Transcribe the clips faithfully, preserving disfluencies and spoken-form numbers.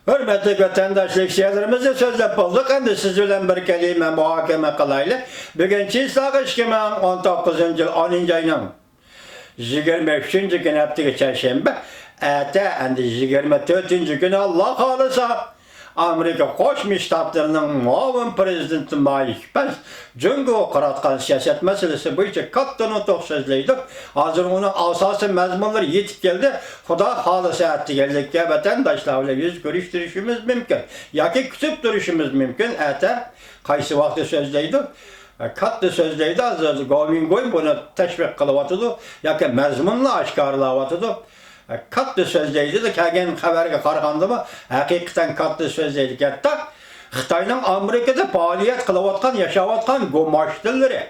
ھۆرمەتلىك ۋەتەنداشلىق شېئىرلىرىمىزنى سۆزلەپ بولدۇق. ئەمدى سىز بىلەن بىر كەلىمە مۇھاكىمە قىلايلى. بۈگۈن چىسلاغا ئىككى مىڭ ئون توققۇزىنچى يىل ئونىنچى ئاينىڭ يىگىرمە ئۈچىنچى كۈنى، ھەپتىگە چەرشەنبە. ئەتە، ئەمدى يىگىرمە تۆتىنچى كۈنى، ئاللا خالىسا، ئامېرىكا قوشما شتاتلىرىنىڭ مۇئاۋىن پىرېزىدېنتى مايك پەنس جۇڭگوغا قاراتقان سىياسەت مەسىلىسى بويىچە كاتتا نۇتۇق سۆزلەيدۇ. ھازىر ئۇنىڭ ئاساسىي مەزمۇنلىرى يېتىپ كەلدى. خۇدا خالىسا، ئەتىگەنلىككە ۋەتەنداشلار بىلەن يۈز كۆرۈشتۈرۈشىمىز مۇمكىن ياكى كۈتۈپ تۇرۇشىمىز مۇمكىن. ئەتە قايسى ۋاقىتتا سۆزلەيدۇ؟ كاتتا سۆزلەيدۇ، ھازىر گومىنگوي بۇنى تەشۋىق قىلىۋاتىدۇ ياكى مەزمۇننى ئاشكارىلاۋاتىدۇ. كاتتا سۆزلەيدۇ، كەلگەن خەۋەرگە قارىغاندىمۇ، ھەقىقەتەن كاتتا سۆزلەيدىكەن. خىتاينىڭ ئامېرىكىدا پائالىيەت قىلىۋاتقان، ياشاۋاتقان گۇماشتىنلىرى،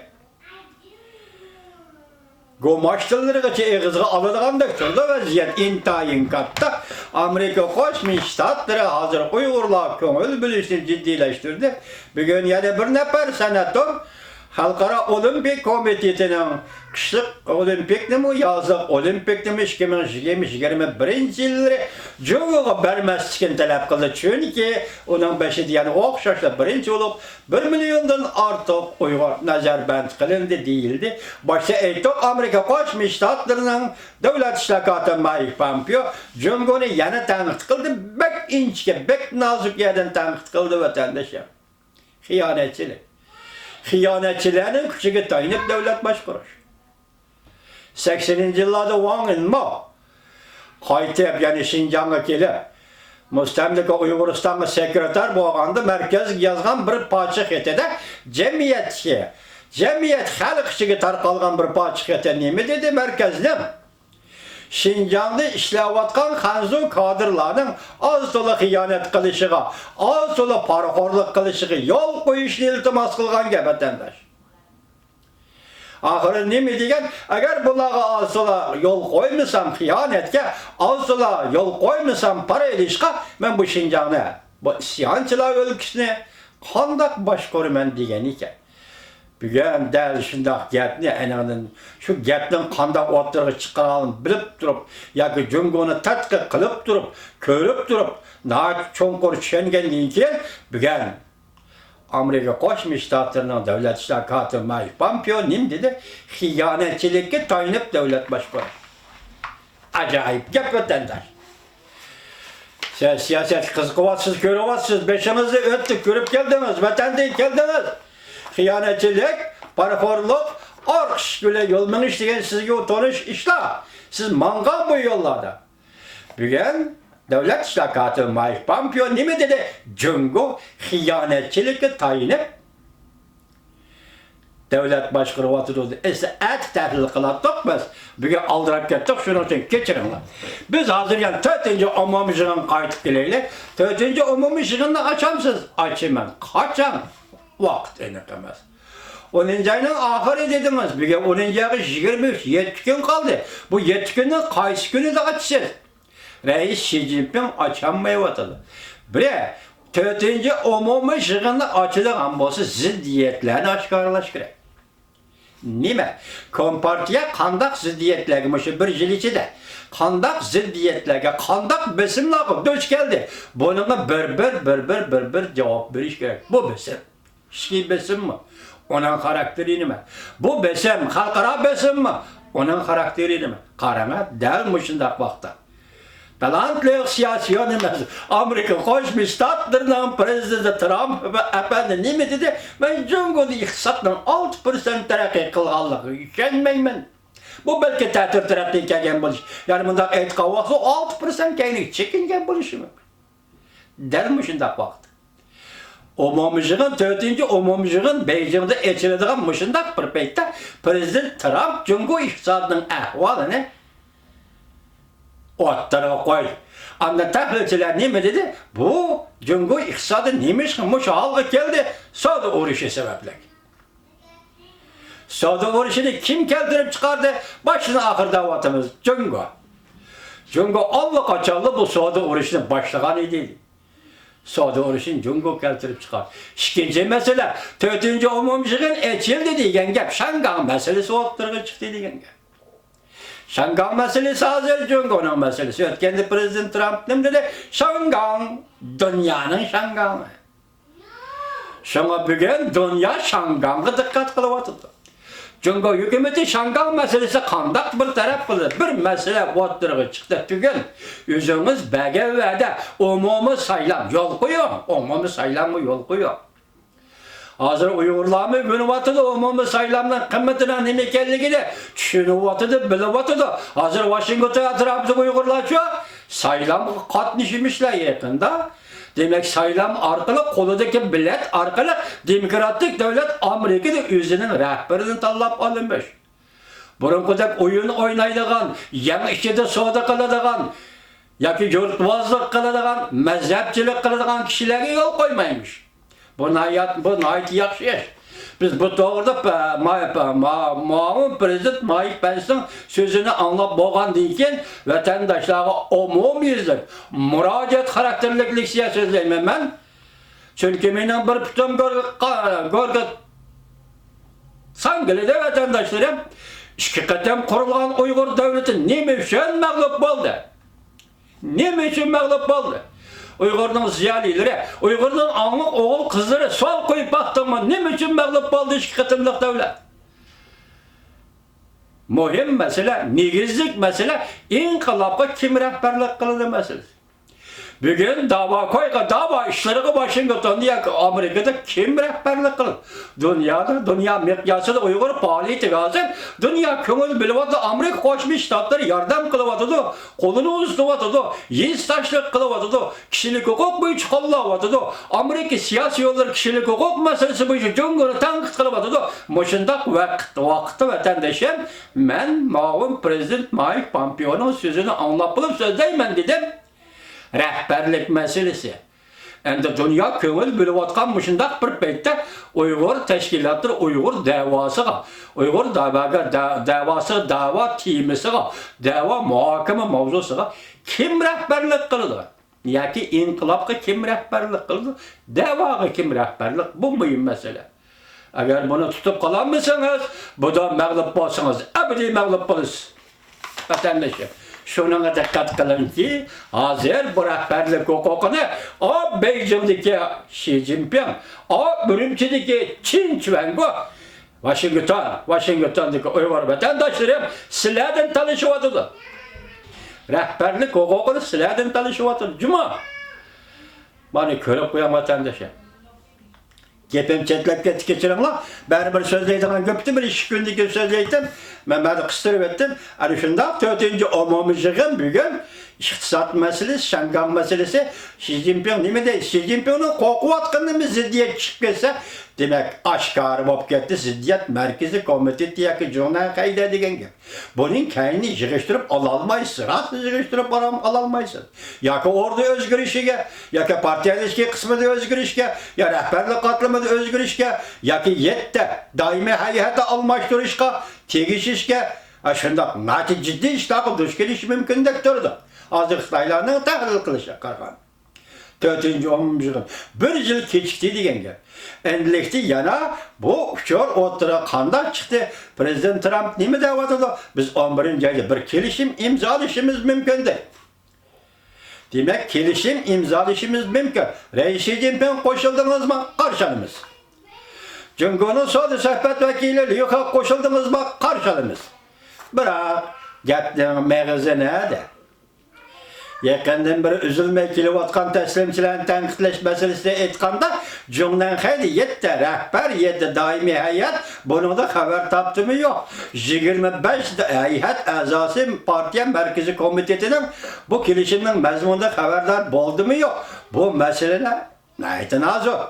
گۇماشتىنلىرىغىچە ئېغىزغا ئالىدىغاندەك تۇرىدۇ ۋەزىيەت. ئىنتايىن كاتتا. ئامېرىكا قوشما شتاتلىرى ھازىر ئۇيغۇرلارغا كۆڭۈل بۆلۈشنى جىددىيلەشتۈردى. بۈگۈن يەنە بىر نەپەر سېناتور خەلقئارا ئولىمپىك كومىتېتىنىڭ قىشلىق ئولىمپىكنىمۇ، يازلىق ئولىمپىكنىمۇ ئىككى مىڭ يىگىرمە، يىگىرمە بىرىنچى يىللىرى جۇڭگوغا بەرمەسلىكىنى تەلەپ قىلدى. چۈنكى ئۇنىڭ بېشىدا يەنە ئوخشاشلا بىرىنچى بولۇپ، بىر مىليوندىن ئارتۇق ئۇيغۇر نەزەربەند قىلىندى دېيىلدى. باشتا ئېيتتۇق، ئامېرىكا قوشما شتاتلىرىنىڭ دۆلەت ئىشلار كاتىپى مايك پامپېئو جۇڭگونى يەنە تەنقىد قىلدى. بەك ئىنچىكە، بەك نازۇك يەردىن تەنقىد قىلدى، ۋەتەنداشلار. خىيانەتچىلىك. خىيانەتچىلەرنىڭ كۈچىگە تايىنىپ دۆلەت باشقۇرۇش. سەكسىنىنچى يىللاردا ۋاڭ ئىنما قايتىپ، يەنى شىنجاڭغا كېلىپ، مۇستەملىكە ئۇيغۇرىستانغا سېكرېتار بولغاندا، مەركەزگە يازغان بىر پارچە خېتىدە جەمئىيەتتىكى، جەمئىيەت خەلق ئىچىگە تارقالغان بىر پارچە خېتى نېمە دېدى مەركەزنىڭ؟ شىنجاڭدا ئىشلەۋاتقان خەنزۇ كادىرلارنىڭ ئاز تولا خىيانەت قىلىشىغا، ئاز تولا پارىخورلۇق قىلىشىغا يول قويۇشنى ئىلتىماس قىلغان گەپ، ۋەتەنداش. ئاخىرى نېمە دېگەن؟ ئەگەر بۇلارغا ئاز تولا يول قويمىسام خىيانەتكە، ئاز تولا يول قويمىسام پارا ئېلىشقا، مەن بۇ شىنجاڭنى، بۇ ئىسيانچىلار ئۆلكىسىنى قانداق باشقۇرىمەن دېگەن ئىكەن. بۈگۈن دەل شۇنداق گەپنى، ئېنىڭدىن شۇ گەپنىڭ قانداق ئوتتۇرىغا چىققانلىقىنى بىلىپ تۇرۇپ ياكى جۇڭگونى تەتقىق قىلىپ تۇرۇپ، كۆرۈپ تۇرۇپ، ناھايىتى چوڭقۇر چۈشەنگەندىن كېيىن، بۈگۈن ئامېرىكا قوشما شتاتلىرىنىڭ دۆلەت ئىشلار كاتىپى مايك پامپېئو نېمە دېدى؟ خىيانەتچىلىككە تايىنىپ دۆلەت باشقۇرۇش. ئاجايىپ گەپ، ۋەتەنداش. سىز سىياسەتكە قىزىقىۋاتىسىز، كۆرۈۋاتىسىز، بېشىڭىزدا ئۆتتى، كۆرۈپ كەلدىڭىز، ۋەتەندىن كەلدىڭىز. خىيانەتچىلىك، پارىخورلۇق، ئارقا ئىشىك بىلەن يول مېڭىش دېگەن سىزگە تونۇش ئىشلار. سىز ماڭغان بۇ يوللاردا. بۈگۈن دۆلەت ئىشلار كاتىپى مايك پامپېئو نېمە دېدى؟ جۇڭگو خىيانەتچىلىككە تايىنىپ دۆلەت باشقۇرۇۋاتىدۇ. ئەسلى ئەتە تەھلىل قىلاتتۇق بىز. بۈگۈن ئالدىراپ كەتتۇق، شۇنىڭ ئۈچۈن كەچۈرۈڭلار. بىز ھازىر يەنە تۆتىنچى ئومۇمىي يىغىنغا قايتىپ كېلەيلى. تۆتىنچى ئومۇمىي يىغىننى ئاچامسىز؟ ئاچىمەن. قاچان؟ ۋاقىت ئېنىق ئەمەس. ئونىنچى ئاينىڭ ئاخىرى دېدىڭىز. بۈگۈن ئونىنچى ئايغا يىگىرمە ئۈچ، يەتتە كۈن قالدى. بۇ يەتتە كۈننىڭ قايسى كۈنىدە ئاچىسىز؟ رەئىس شى جىنپىڭ ئاچالمايۋاتىدۇ. بىرى، تۆتىنچى ئومۇمىي يىغىننى ئاچىدىغان بولسا، زىددىيەتلەرنى ئاشكارىلاش كېرەك. نېمە؟ كومپارتىيە قانداق زىددىيەتلەرگە مۇشۇ بىر يىل ئىچىدە قانداق زىددىيەتلەرگە، قانداق بېسىملارغا دۇچ كەلدى؟ بۇنىڭغا بىر-بىر، بىر-بىر، بىر-بىر جاۋاب بېرىش كېرەك. بۇ بېسىم. ئىچكى بېسىممۇ؟ ئۇنىڭ خاراكتېرى نېمە؟ بۇ بېسىم خەلقئارا بېسىممۇ؟ ئۇنىڭ خاراكتېرى نېمە؟ قاراڭا، دەل مۇشۇنداق ۋاقىتتا تالانتلىق سىياسىيون ئەمەس، ئامېرىكا قوشما شتاتلىرىنىڭ پىرېزىدېنتى ترامپ ئەپەندى نېمە دېدى؟ مەن جۇڭگودا ئىقتىسادنىڭ ئالتە پىرسەنت تەرەققىي قىلغانلىقىغا ئىشەنمەيمەن. بۇ بەلكى تەتۈر تەرەپتىن كەلگەن بولۇش، يەنى مۇنداق ئەيتقان ۋاقىتتا ئالتە پىرسەنت كەينىگە چېكىنگەن بولۇشى مۇمكىن. دەل مۇشۇنداق ۋاقىت. ئومۇميىغىن، تۆتىنچى ئومۇميىغىن بېيجىڭدا ئېچىلىدىغان مۇشۇنداق بىر پەيتتە پىرېزىدېنت ترامپ جۇڭگو ئىقتىسادىنىڭ ئەھۋالىنى ئوتتۇرىغا قويدى. ئاندىن تەھلىلچىلەر نېمە دېدى؟ بۇ جۇڭگو ئىقتىسادى نېمىشقا مۇشۇ ھالغا كەلدى؟ سودا ئۇرۇشى سەۋەبلىك. سودا ئۇرۇشىنى كىم كەلتۈرۈپ چىقاردى؟ باشتىن ئاخىر دەۋاتىمىز، جۇڭگو. جۇڭگو ئاللىقاچانلا بۇ سودا ئۇرۇشىنى باشلىغان ئىدى. سودا ئۇرۇشىنى جۇڭگو كەلتۈرۈپ چىقاردى. ئىككىنچى مەسىلە، تۆتىنچى ئومۇميىغىن ئېچىلدى دېگەن گەپ، شياڭگاڭ مەسىلىسى ئوتتۇرىغا چىقتى دېگەن گەپ. شياڭگاڭ مەسىلىسى ھازىر جۇڭگونىڭ مەسىلىسى. ئۆتكەندە پىرېزىدېنت ترامپ نېمە دېدى؟ شياڭگاڭ، دۇنيانىڭ شياڭگاڭى. شۇڭا بۈگۈن دۇنيا شياڭگاڭغا دىققەت قىلىۋاتىدۇ. جۇڭگو ھۆكۈمىتى شياڭگاڭ مەسىلىسى قانداق بىر تەرەپ قىلدى؟ بىر مەسىلە ئوتتۇرىغا چىقتى. بۈگۈن ئۆزىڭىز بەرگەن ۋەدە ئومۇمىي سايلام يول قويۇڭ، ئومۇمىي سايلامغا يول قويۇڭ. ھازىر ئۇيغۇرلارمۇ ئۆگىنىۋاتىدۇ، ئومۇمىي سايلامنىڭ قىممىتىنىڭ نېمە ئىكەنلىكىنى چۈشىنىۋاتىدۇ، بىلىۋاتىدۇ. ھازىر ۋاشىنگتون ئەتراپىدىكى ئۇيغۇرلارچۇ سايلامغا قاتنىشىمىشلار يېقىندا. دېمەك، سايلام ئارقىلىق، قولىدىكى بېلەت ئارقىلىق دېموكراتىك دۆلەت ئامېرىكىدا ئۆزىنىڭ رەھبىرىنى تاللاپ ئالىمىش. بۇرۇنقىدەك ئويۇن ئوينايدىغان، يەڭ ئىچىدە سودا قىلىدىغان ياكى يۇرتۋازلىق قىلىدىغان، مەزھەپچىلىك قىلىدىغان كىشىلەرگە يول قويمايمىش. بۇ ناھايات-، بۇ ناھايىتى ياخشى ئىش. بىز بۇ توغرىدا پە-، ما-، پە-، ما-، مۇئاۋىن پىرېزىدېنت مائىك پېنسنىڭ سۆزىنى ئاڭلاپ بولغاندىن كېيىن، ۋەتەنداشلارغا ئومۇميۈزلۈك مۇراجىئەت خاراكتېرلىك لېكسىيە سۆزلەيمەن مەن. چۈنكى مېنىڭ بىر پۇتۇم گۆرگە، گۆرگە ساڭگىلىدى، ۋەتەنداشلىرىم. ئىككى قېتىم قۇرۇلغان ئۇيغۇر دۆلىتى نېمە ئۈچۈن مەغلۇپ بولدى؟ نېمە ئۈچۈن مەغلۇپ بولدى؟ ئۇيغۇرنىڭ زىيالىيلىرى، ئۇيغۇرنىڭ ئاڭلىق ئوغۇل قىزلىرى سوئال قويۇپ باقتىڭمۇ؟ نېمە ئۈچۈن مەغلۇپ بولدى ئىككى قېتىملىق دۆلەت؟ مۇھىم مەسىلە، نېگىزلىك مەسىلە ئىنقىلابقا كىم رەھبەرلىك قىلىدۇ مەسىلىسى. بۈگۈن داۋا كويغا، داۋا ئىشلىرىغا ۋاشىنگتوندا ياكى ئامېرىكىدا كىم رەھبەرلىك قىلىدۇ؟ دۇنيادا، دۇنيا مىقياسىدا ئۇيغۇر پائالىيىتىگە ھازىر دۇنيا كۆڭۈل بۆلۈۋاتىدۇ، ئامېرىكا قوشما شتاتلىرى ياردەم قىلىۋاتىدۇ، قولىنى ئۇزىتىۋاتىدۇ، ھېسداشلىق قىلىۋاتىدۇ. كىشىلىك ھوقۇق بويىچە قوللاۋاتىدۇ. ئامېرىكا سىياسىي يوللىرى كىشىلىك ھوقۇق مەسىلىسى بويىچە جۇڭگونى تەنقىد قىلىۋاتىدۇ. مۇشۇنداق ۋاقىت، ۋاقىتتا ۋەتەندىشىم، مەن مۇئاۋىن پىرېزىدېنت مايك پومپېئونىڭ سۆزىنى ئاڭلاپ بولۇپ سۆزلەيمەن دېدىم. رەھبەرلىك مەسىلىسى. ئەمدى دۇنيا كۆڭۈل بۆلۈۋاتقان مۇشۇنداق بىر پەيتتە ئۇيغۇر تەشكىلاتلىرى ئۇيغۇر دەۋاسىغا، ئۇيغۇر دەۋاگە، دە-، دەۋاسىغا، دەۋا تېمىسىغا، دەۋا مۇھاكىمە ماۋزۇسىغا كىم رەھبەرلىك قىلىدۇ؟ ياكى ئىنقىلابقا كىم رەھبەرلىك قىلىدۇ؟ دەۋاغا كىم رەھبەرلىك؟ بۇ مۇھىم مەسىلە. ئەگەر بۇنى تۇتۇپ قالالمىسىڭىز، بۇدا مەغلۇپ بولسىڭىز، ئەبەدىي مەغلۇپ بولىسىز. ۋەتەندىشىم، شۇنىڭغا دىققەت قىلىڭكى، ھازىر بۇ رەھبەرلىك ھوقۇقىنى ئا بېيجىڭدىكى شى جىنپىڭ، ئا ئۈرۈمچىدىكى چېن چۈەنگو، ۋاشىنگتون، ۋاشىنگتوندىكى ئۇيغۇر ۋەتەنداشلىرىم سىلەردىن تالىشىۋاتىدۇ. رەھبەرلىك ھوقۇقىنى سىلەردىن تالىشىۋاتىدۇ. جۇمۇ. مانا كۆرۈپ قويۇڭ ۋەتەندىشىم. گېپىم چەتلەپ كەتتى، كەچۈرۈڭلار. بەرىبىر سۆزلەيدىغان گەپتى، بىر ئىككى كۈندىن كېيىن سۆزلەيتتىم. مەن مانا قىستۇرۇۋەتتىم. ئەنە شۇنداق تۆتىنچى ئومۇمىي يىغىن بۈگۈن ئىقتىساد مەسىلىسى، شياڭگاڭ مەسىلىسى، شى جىنپىڭ نېمە دەيدۇ؟ شى جىنپىڭنىڭ قورقۇۋاتقىنىمۇ زىددىيەت چىقىپ كەتسە، دېمەك، ئاشكارا بولۇپ كەتتى، زىددىيەت مەركىزىي كومىتېتى ياكى جۇڭنەنخەيدە دېگەن گەپ. بۇنىڭ كەينىنى يىغىشتۇرۇپ ئالالمايسىز، راستلا يىغىشتۇرۇپ ئالالمايسىز. ياكى ئوردا ئۆزگىرىشىگە، ياكى پارتىيەنىڭ ئىچكى قىسمىدا ئۆزگىرىشكە، يا رەھبەرلىك قاتلىمىدا ئۆزگىرىشكە، ياكى يەتتە دائىمىي ھەيئەتنى ئالماشتۇرۇشقا تېگىشىشكە، ئاشۇنداق ناھايىتى جىددىي ئىشلارغا دۇچ كېلىشى مۇمكىندەك تۇرىدۇ. ھازىر خىتايلارنىڭ تەھلىل قىلىشىغا قارىغاندا. تۆتىنچى ئومۇميىغىن بىر يىل كېچىكتى دېگەن گەپ. ئەمدىلىكتە يەنە بۇ ئۇچۇر ئوتتۇرىغا قانداق چىقتى؟ پىرېزىدېنت ترامپ نېمە دەۋاتىدۇ؟ بىز ئون بىرىنچى ئايدا بىر كېلىشىم ئىمزالىشىمىز مۇمكىن دەيدۇ. دېمەك، كېلىشىم ئىمزالىشىمىز مۇمكىن. رەئىس شى جىنپىڭ قوشۇلدىڭىزمۇ؟ قارشى ئالىمىز. جۇڭگونىڭ سودا سۆھبەت ۋەكىلى ليۇ خې قوشۇلدىڭىزمۇ؟ قارشى ئالىمىز. بىراق، گەپنىڭ مېغىزى نەدە؟ يېقىندىن بېرى ئۈزۈلمەي كېلىۋاتقان تەسلىمچىلەرنى تەنقىدلەش مەسىلىسىدە ئېيتقاندا، جۇڭنەنخەيدە يەتتە رەھبەر، يەتتە دائىمىي ھەيئەت بۇنىڭدا خەۋەر تاپتىمۇ يوق. يىگىرمە بەش ھەيئەت ئەزاسى پارتىيە مەركىزىي كومىتېتىنىڭ بۇ كېلىشىمنىڭ مەزمۇنىدا خەۋەردار بولدىمۇ يوق. بۇ مەسىلىلەر ناھايىتى نازۇك.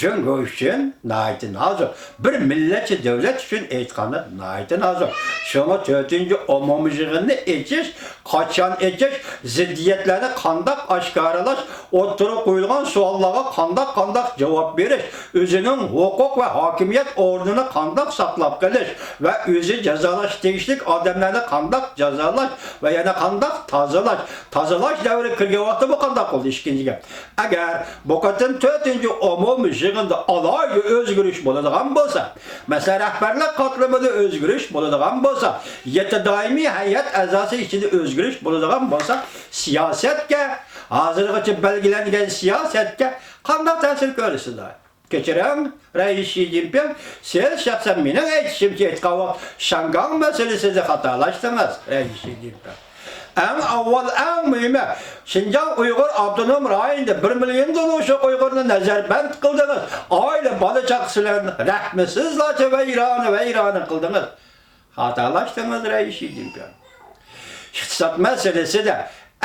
جۇڭگو ئۈچۈن ناھايىتى نازۇك. بىر مىللەتچى دۆلەت ئۈچۈن ئېيتقاندا ناھايىتى نازۇك. شۇڭا تۆتىنچى ئومۇمىي يىغىننى ئېچىش، قاچان ئېچىش، زىددىيەتلەرنى قانداق ئاشكارىلاش، ئوتتۇرىغا قويۇلغان سوئاللارغا قانداق، قانداق جاۋاب بېرىش، ئۆزىنىڭ ھوقۇق ۋە ھاكىمىيەت ئورنىنى قانداق ساقلاپ قېلىش ۋە ئۆزى جازالاشقا تېگىشلىك ئادەملەرنى قانداق جازالاش ۋە يەنە قانداق تازىلاش، تازىلاش دەۋرىگە كىرگەن ۋاقىتتا بۇ قانداق بولدى؟ ئىككىنچى گەپ. ئەگەر بۇ قېتىم تۆتىنچى ئومۇمىي يىغىندا ئالاھىدە ئۆزگىرىش بولىدىغان بولسا، مەسىلەن، رەھبەرلىك قاتلىمىدا ئۆزگىرىش بولىدىغان بولسا، يەتتە دائىمىي ھەيئەت ئەزاسى ئىچىدە ئۆزگىرىش بولىدىغان بولسا، سىياسەتكە، ھازىرغىچە بەلگىلەنگەن سىياسەتكە قانداق تەسىر كۆرسىتىدۇ؟ كەچۈرۈڭ، رەئىس شى جىنپىڭ، سىز شەخسەن مېنىڭ ئېيتىشىمچە ئېيتقان ۋاقىت شياڭگاڭ مەسىلىسىدە خاتالاشتىڭىز، رەئىس شى جىنپىڭ. ئەڭ ئاۋۋال، ئەڭ مۇھىمى، شىنجاڭ ئۇيغۇر ئاپتونوم رايونىدا بىر مىليوندىن ئوشۇق ئۇيغۇرنى نەزەربەند قىلدىڭىز، ئائىلە، بالا-چاقىسى بىلەن رەھمىسىزلارچە ۋەيرانە، ۋەيرانە قىلدىڭىز. خاتالاشتىڭىز، رەئىس شى جىنپىڭ. ئىقتىساد مەسىلىسىدە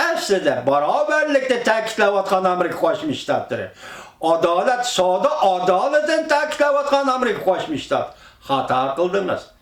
ئەسلىدە باراۋەرلىكنى تەكىتلەۋاتقان ئامېرىكا قوشما شتاتلىرى، ئادالەت، سودا ئادالىتىنى تەكىتلەۋاتقان ئامېرىكا قوشما شتات، خاتا قىلدىڭىز.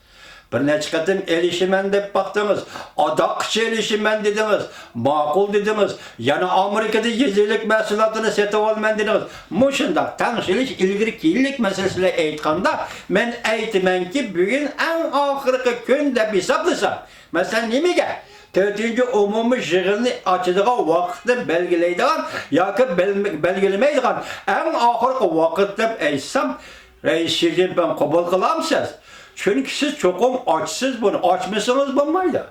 بىر نەچچە قېتىم ئېلىشىمەن دەپ باقتىڭىز، ئاداققىچە ئېلىشىمەن دېدىڭىز، ماقۇل دېدىڭىز، يەنە ئامېرىكىدا يېزا ئىگىلىك مەھسۇلاتىنى سېتىۋالىمەن دېدىڭىز. مۇشۇنداق تەڭشىلىش، ئىلگىرى كېيىنلىك مەسىلىسىنى ئېيتقاندا، مەن ئېيتىمەنكى، بۈگۈن ئەڭ ئاخىرقى كۈن دەپ ھېسابلىسام، مەسىلەن، نېمىگە؟ تۆتىنچى ئومۇمىي يىغىننى ئاچىدىغان ۋاقىتنى بەلگىلەيدىغان ياكى بەل-، بەلگىلىمەيدىغان ئەڭ ئاخىرقى ۋاقىت دەپ ئېيتسام، رەئىس شى جىنپىڭ قوبۇل قىلامسىز؟ چۈنكى سىز چوقۇم ئاچىسىز بۇنى، ئاچمىسىڭىز بولمايدۇ.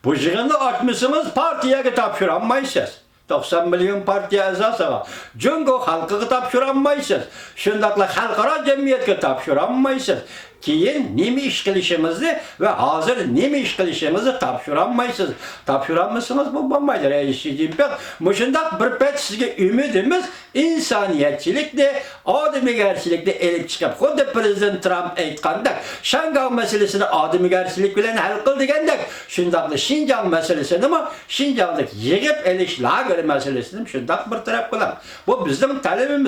بۇ يىغىننى ئاچمىسىڭىز، پارتىيەگە تاپشۇرالمايسىز. توقسان مىليون پارتىيە ئەزاسىغا، جۇڭگو خەلقىگە تاپشۇرالمايسىز. شۇنداقلا خەلقئارا جەمئىيەتكە تاپشۇرالمايسىز. كېيىن نېمە ئىش قىلىشىڭىزنى ۋە ھازىر نېمە ئىش قىلىشىڭىزنى تاپشۇرالمايسىز. تاپشۇرالمىسىڭىز بولمايدۇ، رەئىس شى جىنپىڭ. مۇشۇنداق بىر پەيت سىزگە ئۈمىدىمىز ئىنسانىيەتچىلىكنى، ئادىمىيگەرچىلىكنى ئېلىپ چىقىپ، خۇددى پىرېزىدېنت ترامپ ئېيتقاندەك، شياڭگاڭ مەسىلىسىنى ئادىمىيگەرچىلىك بىلەن ھەل قىل دېگەندەك، شۇنداقلا شىنجاڭ مەسىلىسىنىمۇ، شىنجاڭدىكى يىغىپ ئېلىش لاگېرى مەسىلىسىنىمۇ شۇنداق بىر تەرەپ قىلىڭ. بۇ بىزنىڭ تەلىپىمىز.